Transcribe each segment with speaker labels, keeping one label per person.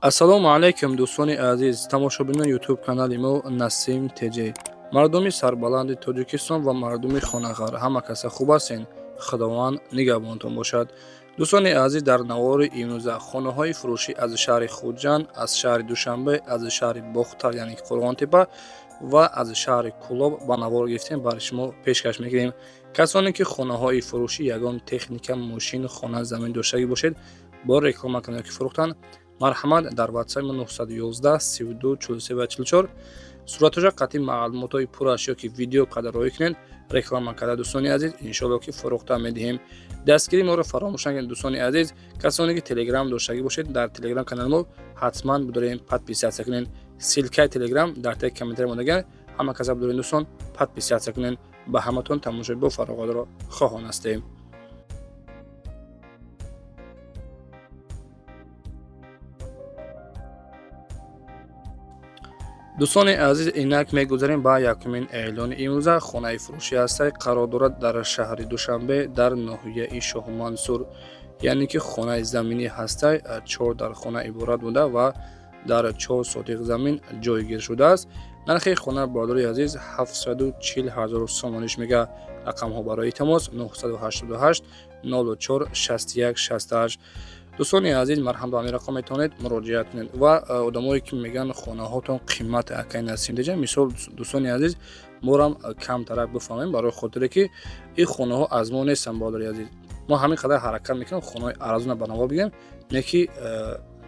Speaker 1: Ассалому алайкум, дӯстони азиз, тамошобинони Ютуб канали мо Насим ТЖ, мардуми сарбаланди Тоҷикистон ва мардуми хонағар, ҳама каса хуб ҳастен? Худованд нигаҳбонтон бошад. Дӯстони азиз, дар навори имрӯза хонаҳои фурӯшӣ аз шаҳри Хуҷанд, аз шаҳри Душанбе, аз шаҳри Бохтар, яъне Қурғонтепа, ва аз шаҳри Кӯлоб ба навор гирифтем, барои шумо пешкаш мекунем. Касоне ки хонаҳои фурӯшӣ, ягон техника, мошин, хона, замин доштагӣ бошед, бо реклама кунед ки фурӯхтан, марҳамат, дар ватсапи мо 911 32 43 ва 44 суратҳоша қатъи маълумотҳои пурраш ё ки видео карда роҳӣ кунед, реклама карда, дӯстони азиз, иншоалло ки фурӯхта медиҳем. Дастгири моро фаромӯш накунед, дӯстони азиз. Касоне ки Телеграм доштагӣ бошед, дар Телеграм канали мо ҳатман бидорем подписаться кунед. Ссылкаи Телеграм дар таги комментария мондаган, ҳама каса бидорем, дӯстон, подписаться кунед. Ба ҳаматон тамошои бо фароғатро хоҳон ҳастем. Дӯстони азиз, инак мегузарем ба якумин эълони имрӯза. Хонаи фурӯшӣ ҳастай, қарор дорад дар шаҳри Душанбе, дар ноҳияи Шоҳмансур, яъне ки хонаи заминӣ ҳастай, чор дар хона иборат буда ва дар 4 сотих замин ҷойгир шудааст. Нархи хона, бародари азиз, 740 ҳазор сомониш мега. Рақамҳо барои тамос 988 04 61 68. Дӯстони азиз, марҳам, ба ҳамин рақам метавонед муроҷиат кунед. Ва одамое ки мегӯянд, хонаҳотон қимат, акай Насимдеҷа, мисол, дӯстони азиз, морам камтарак бифаҳмем, барои хотире ки ин хонаҳо аз мо нестанд. Бародари азиз, мо ҳамин қадар ҳаракат мекунем, хонаҳои арзона ба навор бигирем, не ки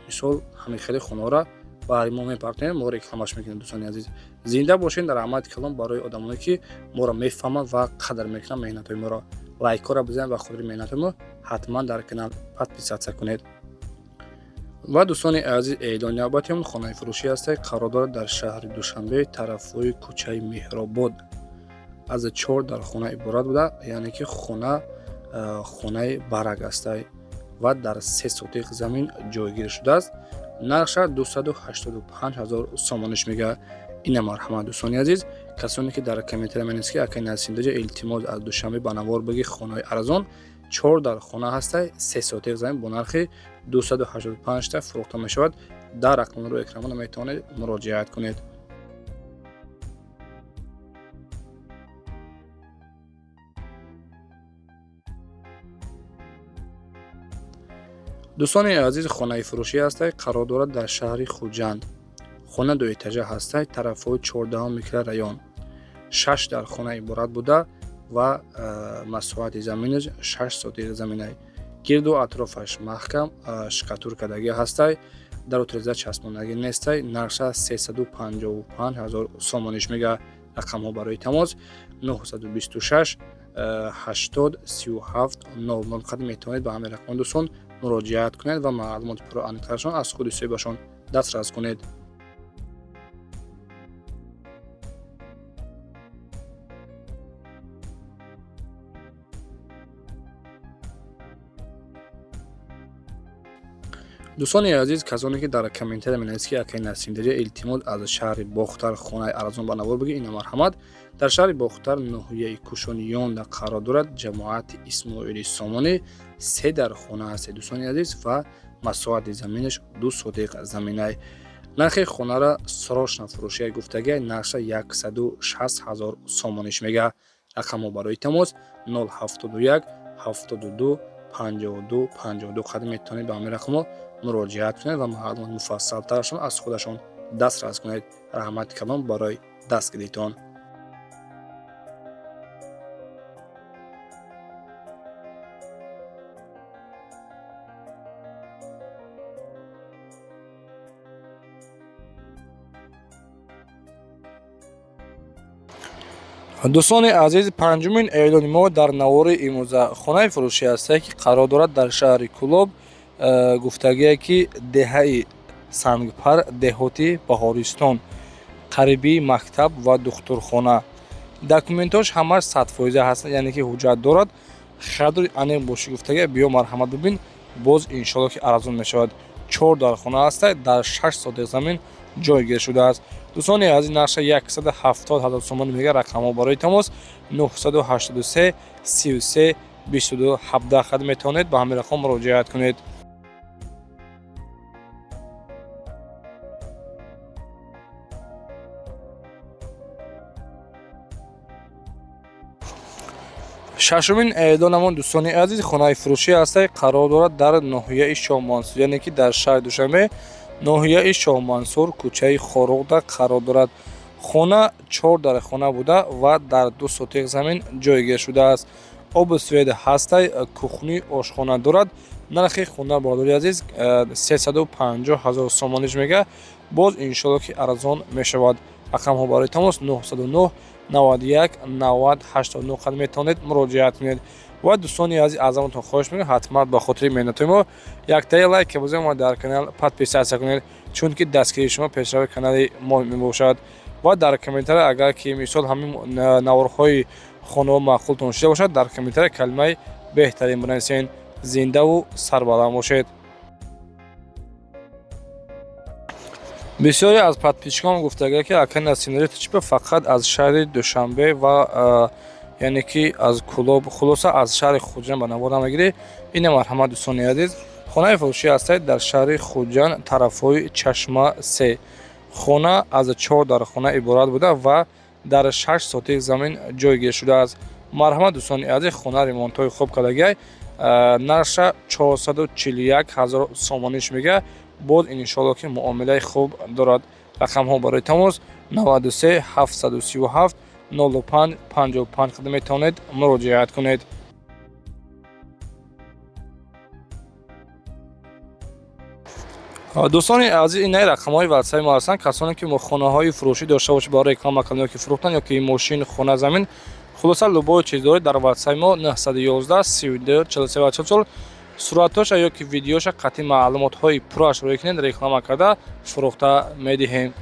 Speaker 1: мисол ҳамин хеле хонаҳоро баҳри мо мепартоем, мо рекламаш мекунем. Дӯстони азиз, зинда бошед. Раҳмати калом барои одамоне ки моро мефаҳманд ва қадр мекунанд меҳнатҳои моро. Лайкҳоро бизанед ба хотири меҳнатҳои мо, ҳатман дар канал подписаться кунед. Ва, дӯстони азиз, эълони навбатиам хонаи фурӯшӣ ҳастай, қарор дорад дар шаҳри Душанбе, тарафҳои кӯчаи Меҳробод, аз чор дар хона иборат буда, яъне ки хона хонаи барак ҳастай ва дар 3 сотих замин ҷойгир шудааст. Нархша 285 ҳазор сомониш мега. Ина, марҳамат, дӯстони азиз. Касоне ки дар комментария менависед, ки акай Насимдаҷа, илтимос, аз Душанбе ба навор бигӣ хонаи арзон, чор дар хона ҳастай, 3 сотих замин, бо нархи 285 та фурӯхта мешавад. Дар рақамро экранона метавонед муроҷиат кунед. Дӯстони азиз, хонаи фурӯшӣ ҳастай, қарор дорад дар шаҳри Хуҷанд. Хона дуэтажа ҳастай, тарафҳои 14-ум микрорайон, шаш дар хона иборат буда ва масоҳати заминаш 6 сотих заминай. Гирду атрофаш маҳкам штукатуркадагӣ ҳастай, дару тиреза часпондагӣ нестай. Нархша 355 ҳазор сомониш мега. Рақамҳо барои тамос 926 80 37 00 қадр. Метавонед ба ҳамин рақам, дӯстон, муроҷиат кунед ва маълумоти пурра аниқтарашон аз худи соҳибашон дастрас кунед. Дӯстони азиз, касоне ки дар комментария менависед, ки акай Насимдаҷа, илтимос, аз шаҳри Бохтар хонаи арзон ба навор бигир, ина, марҳамат, дар шаҳри Бохтар, ноҳияи Кӯшониёнда қарор дорад, ҷамоати Исмоили Сомонӣ, се дар хона ҳастед, дӯстони азиз, ва масоҳати заминаш 2 сотих заминай. Нархи хонара срочно фурӯшия гуфтагия, нархша 160 ҳазор сомониш мега. Рақамҳо барои тамос 071 72 52 52 қадр. Метавонед ба ҳамин рақамҳо муроҷиат кунед ва маълумоти муфассалтарашон аз худашон дастрас кунед. Раҳмати калом барои дастгиритон. Дӯстони азиз, панҷумин эълони мо дар навори имрӯза хонаи фурӯшӣ ҳастае, ки қарор дорад дар шаҳри Кӯлоб, гуфтагие ки деҳаи Сангпар, деҳоти Баҳористон, қарибии мактаб ва духтурхона. Документҳош ҳамаш 100% ҳастанд, яъне ки ҳуҷҷат дорад. Харидори аниқ бошӣ, гуфтагия, биё, марҳамат, бибин, боз иншоалло ки арзон мешавад. Чор дар хона ҳастай, дар 6 сотих замин ҷойгир шудааст. Дӯстони азиз, нархша 170 ҳазор сомонӣ мега. Рақамҳо барои тамос 983 33 22 17 хат. Метавонед ба ҳамин рақам муроҷиат кунед. Шашумин эълонамон, дӯстони азиз, хонаи фурӯшӣ ҳастай, қарор дорад дар ноҳияи Шоҳмансур, яъне ки дар шаҳри Душанбе, ноҳияи Шоҳмансур, кӯчаи Хоруғда қарор дорад. Хона чор дар хона буда ва дар 2 сотиқ замин ҷойгир шудааст. Обу свет ҳастай, кухни, ошхона дорад. Нархи хона, бародари азиз, 350 ҳазор сомониш мега, боз иншоалло ки арзон мешавад. Рақамҳо барои тамос 909 91 90 89 қад метавонед муроҷиат кунед. Ва дӯстони азиз, аз ҳаматон хоҳиш мекунем, ҳатман ба хотири меҳнатҳои мо яктаи лайк бозем ва дар канал подписаться кунед, чунки дастгирии шумо пешрави канали мо мебошад. Ва дар комментария, агар ки мисол ҳамин наворҳои хонаҳо маъқултон шуда бошад, дар комментария калимаи беҳтарин бинависед. Зиндаву сарбаланд бошед. Бисёре аз подписчикон гуфтага, ки ака Насимнаҷо, ту чӣ фақат аз шаҳри Душанбе ва, яъне ки аз Кӯлоб, хулоса, аз шаҳри Хуҷанд ба навор намегирӣ? Ина, марҳамат, дӯстони азиз, хонаи фурӯшӣ ҳастед дар шаҳри Хуҷанд, тарафҳои Чашма се. Хона аз чор дар хона иборат буда ва дар 6 сотик замин ҷойгир шудааст. Марҳамат, дӯстони азиз, хона ремонтҳои хуб кардагиай. Нарша 441 ҳазор сомониш мега, боз иншоалло ки муомилаи хуб дорад. Рақамҳо барои тамос 93 737 05 55 қад метавонед муроҷиат кунед. Дӯстони азиз, инаи рақамҳои ватсаи мо ҳастанд. Касоне ки хонаҳои фурӯшӣ дошта бошед, барои реклама кардан ёки фурӯхтан, ёки мошин, хона, замин, хулоса, любой чиз доред, дар ватсаи мо 911 32 43 44 суратҳоша ёки видеоша қатъи маълумотҳои пурраш рӯй кунед, реклама карда фурӯхта медиҳем.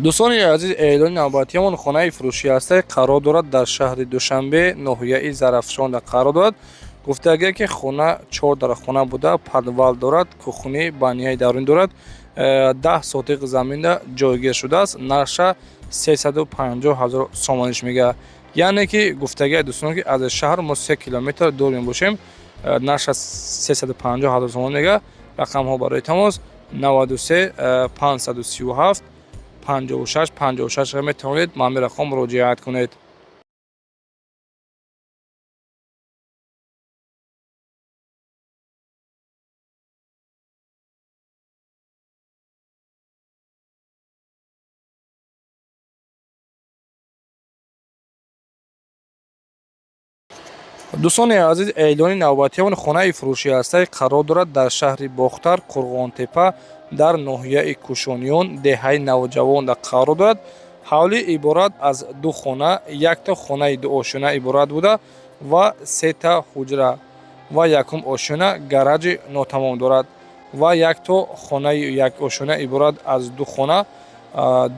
Speaker 1: Дӯстони азиз, эълони навбатиамон хонаи фурӯшӣ ҳастай, қарор дорад дар шаҳри Душанбе, ноҳияи Зарафшонда қарор дорад. Гуфтагия, ки хона чор дар хона буда, подвал дорад, кухни, баняи дарунӣ дорад, 10 сотиқ заминда ҷойгир шудааст. Нарша 350 ҳазор сомониш мега. Яъне ки гуфтагия, дӯстон, ки аз шаҳр мо 3 километр дур мебошем. Нарша 350 ҳазор сомон мега. Рақамҳо барои тамос 93 537 56 56 метавонед ба ҳамин рақам муроҷиат кунед. Дӯстони азиз, эълони навбатиамон хонаи фурӯшӣ ҳастай, қарор дорад дар шаҳри Бохтар, Қурғонтепа, дар ноҳияи Кӯшониён, деҳаи Навҷавонда қарор дорад. Ҳавлӣ иборат аз ду хона, якта хонаи дуошёна иборат буда ва сета ҳуҷра ва якум ошёна, гараҷи нотамом дорад ва якто хонаи якошёна иборат аз ду хона,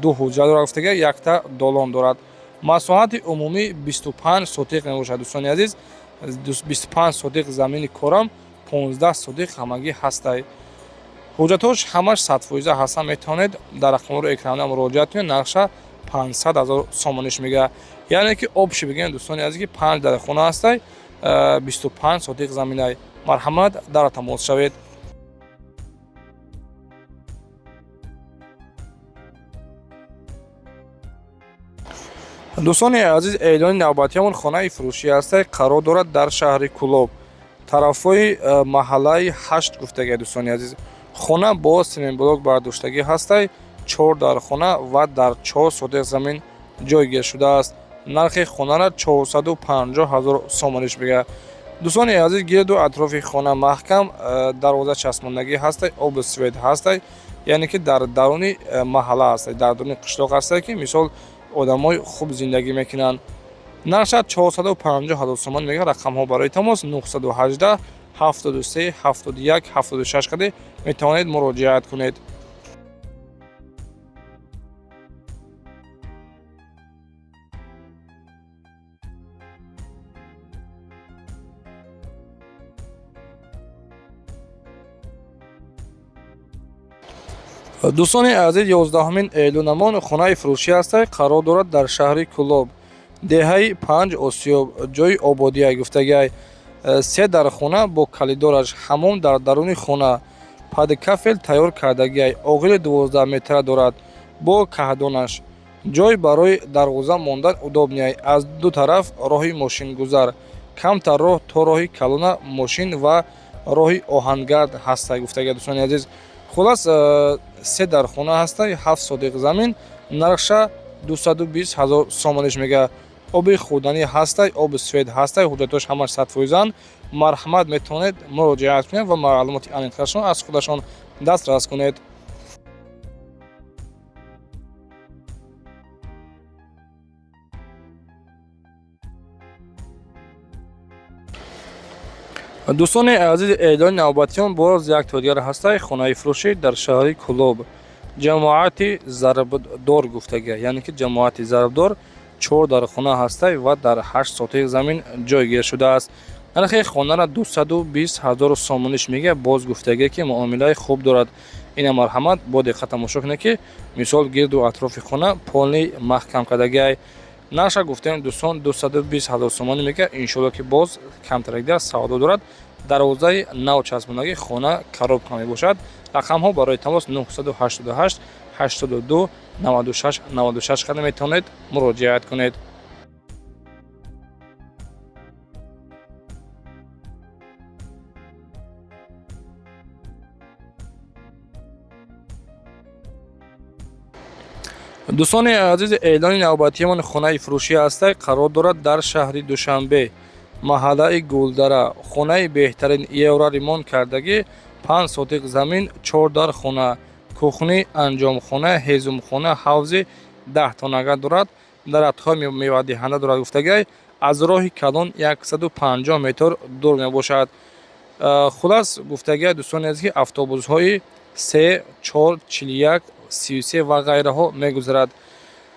Speaker 1: ду ҳуҷра дорад, гуфтага, якта долон дорад. Масоҳати умумӣ 25 сотиқ мебошад, дӯстони азиз. 25 сотиқ замини корам, 15 сотиқ ҳамагӣ ҳастай. Ҳуҷҷатҳош ҳамаш 100% ҳастанд. Метавонед дар рақамҳоро экранда муроҷиат кунед. Нархша 500 ҳазор сомониш мега. Яъне ки общий бигӯем, дӯстони азиз, ки панҷ дар хона ҳастай, 25 сотиқ заминай. Марҳамат, дар тамос шавед. Дӯстони азиз, эълони навбатиамон хонаи фурӯшӣ ҳастай, қарор дорад дар шаҳри Кӯлоб, тарафҳои маҳаллаи ҳашт. Гуфтагия, дӯстони азиз, хона бо семенблок бардоштагӣ ҳастай, чор дар хона ва дар 4 сотиқ замин ҷойгир шудааст. Нархи хонара 450 ҳазор сомониш мега. Дӯстони азиз, гирду атрофи хона маҳкам, дарвоза часпондагӣ ҳастай, обу свет ҳастай. Яъне ки дар даруни маҳалла ҳастай, дар даруни қишлоқ ҳастай, ки мисол одамои хуб зиндагӣ мекунанд. Нархша 450 ҳазор сомон мега. Рақамҳо барои тамос 918 73 71 76 қади метавонед муроҷиат кунед. Дӯстони азиз, 11-умин эълонамон хонаи фурӯшӣ ҳастай, қарор дорад дар шаҳри Кӯлоб, деҳаи Панҷ Осиёб, ҷои ободия. Гуфтагиай, се дар хона бо калидораш, ҳамом дар даруни хона, Под кафель тайёр кардагиай. Оғили 12 метра дорад бо каҳдонаш. Ҷой барои дарвоза мондан удобный. Аз ду тараф роҳи мошингузар. Камтар роҳ то роҳи калона мошин ва роҳи оҳангард ҳастай, гуфтага, дӯстони азиз. Хулас, се дархона ҳастай, 7 сотих замин, нархша 220 ҳазор сомониш мега. Оби хӯрданӣ ҳастай, оби свет ҳастай, ҳуҷҷатош ҳамаш 100%-анд. Марҳамат, метавонед муроҷиат кунед ва маълумоти аниқтарашон аз худашон дастрас кунед. Дӯстони азиз, эълони навбатиён боз як то дигар ҳастай. Хонаи фурӯшӣ дар шаҳри Кӯлоб, ҷамоати Зарбдор гуфтага, яъне ки ҷамоати Зарбдор, чор дархона ҳастай ва дар 8 сотих замин ҷойгир шудааст. Нархи хонара 220 ҳазор сомониш мега. Боз гуфтага, ки муомилаи хуб дорад. Ина, марҳамат, бо диққат тамошо кунед, ки мисол гирду атрофи хона полный маҳкам кардагиай. Нарша гуфтем, дӯстон, 220 ҳазор сомонӣ мега. Иншолло, ки боз камтарак савдо дорад. Дарвозаи нав часпондагӣ, хона коробка мебошад. Рақамҳо барои тамос 988 82 96 96 карда метавонед муроҷиат кунед. Дӯстони азиз, эълони навбатиамон хонаи фурӯшӣ ҳастай, қарор дорад дар шаҳри Душанбе, маҳаллаи Гулдара. Хонаи беҳтарин, евро ремонт кардагӣ, 5 сотих замин, чор дар хона, кухни, анҷомхона, ҳезумхона, ҳавзи 10 тонага дорад, дарахтҳои мевадиҳанда дорад, гуфтагай. Аз роҳи калон 150 метр дур мебошад. Хулас, гуфтагай, дӯстони азиз, ки автобусҳои се, чор, 41, 33 ва ғайраҳо мегузарад.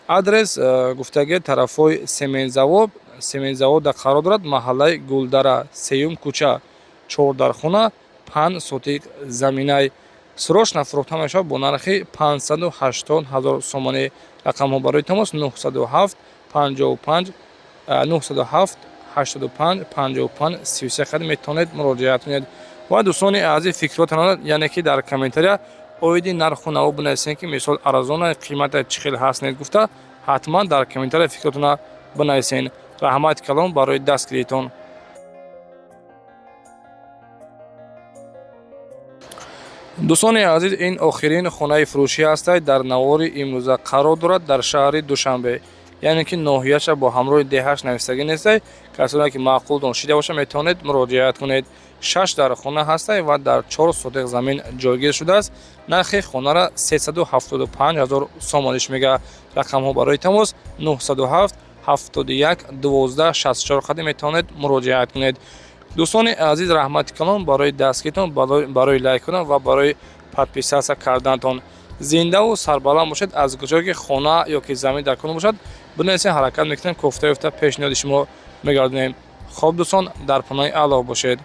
Speaker 1: Адрес, гуфтагай, тарафҳои сементзавод, сементзавода қарор дорад, маҳаллаи Гулдара, сеюм кӯча, чордархона, 5 сотих заминай. Срочно фурӯхта мешавад бо нархи 580 ҳазор сомонӣ. Рақамҳо барои тамос 907 55 907 85 55 33 қадр метавонед муроҷиат кунед. Ва дӯстони азиз, фикротонро, яъне ки дар комментария оиди нарху наво бинависед, ки мисол арзона, қимата чӣ хел ҳаст, нет гуфта, ҳатман дар комментария фикротонро бинависед. Раҳмати калон барои дастгиритон. Дӯстони азиз, ин охирин хонаи фурӯшӣ ҳастад дар навори имрӯза. Қарор дорад дар шаҳри Душанбе, яъне ки ноҳияша бо ҳамроҳи деҳаш навистагӣ нестай. Касоне ки маъқултон шида бошад, метавонед муроҷиат кунед. Шаш дар хона ҳастай ва дар 4 сотих замин ҷойгир шудааст. Нархи хонара 375 ҳазор сомониш мега. Рақамҳо барои тамос 907 71 12 64 қадр метавонед муроҷиат кунед. Дӯстони азиз, раҳмати калон барои дастгиритон, барои лайк кунан ва барои подписаться кардантон. Зиндаву сарбаланд бошед. Аз куҷое ки хона ё ки замин дар кор бошад, бинависед, ҳаракат мекунем, кофта ёфта пешниҳоди шумо мегардонем. Хоб, дӯстон, дар паноҳи Аллоҳ бошед.